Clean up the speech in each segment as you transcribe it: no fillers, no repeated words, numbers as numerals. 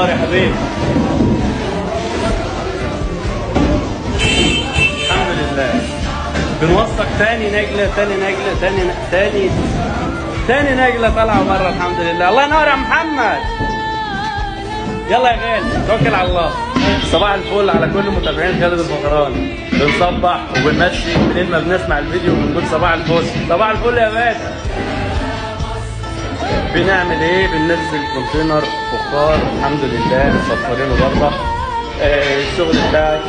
ينور يا حبيبي. الحمد لله. بنوثق تاني نجلة، تاني نجلة، تاني تاني تاني نجلة طالعة بره الحمد لله. الله ينور يا محمد. يلا يا غالي توكل على الله. صباح الفل على كل متابعين خالد الفخراني. بنصبح وبنمشي منين ما بنسمع الفيديو بنقول صباح الفل. صباح الفل يا باشا. بنعمل ايه؟ بننزل container فخار الحمد لله مسفرينه بره. الشغل بتاعي،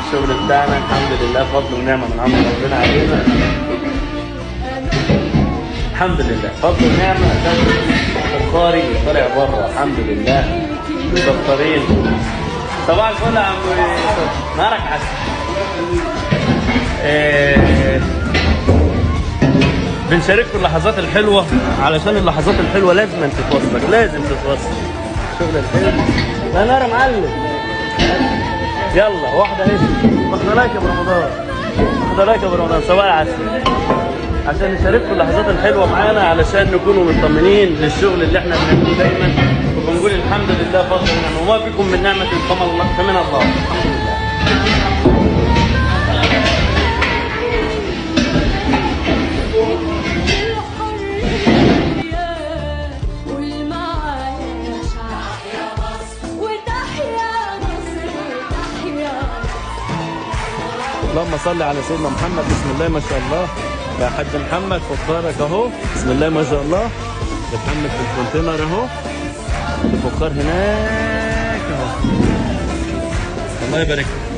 الشغل بتاعنا الحمد لله فضل ونعمه من عند ربنا علينا الحمد لله، فضل ونعمه. فخاري طالع بره الحمد لله، مسفرين. صباح الفل يا عم، نهارك عسل. بنشارككم اللحظات الحلوة، علشان اللحظات الحلوة لازم تتوثق، لازم تتوثق. شغل الحلو لا نار يا معلم. يلا واحدة اهي، واخدة like يا ابو رمضان، واخدة like يا ابو رمضان. صباح العسل. عشان نشارككم اللحظات الحلوة معانا، علشان نكونوا مطمنين للشغل اللي احنا بنعمله دايما، وبنقول الحمد لله فضل ونعمة، وما بكم من نعمة فمن الله. الحمد لله. اللهم صل على سيدنا محمد. بسم الله ما شاء الله يا حاج محمد، فخارك اهو بسم الله ما شاء الله، بتحمل في ال container اهو، الفخار هناك اهو. الله يبارك لك.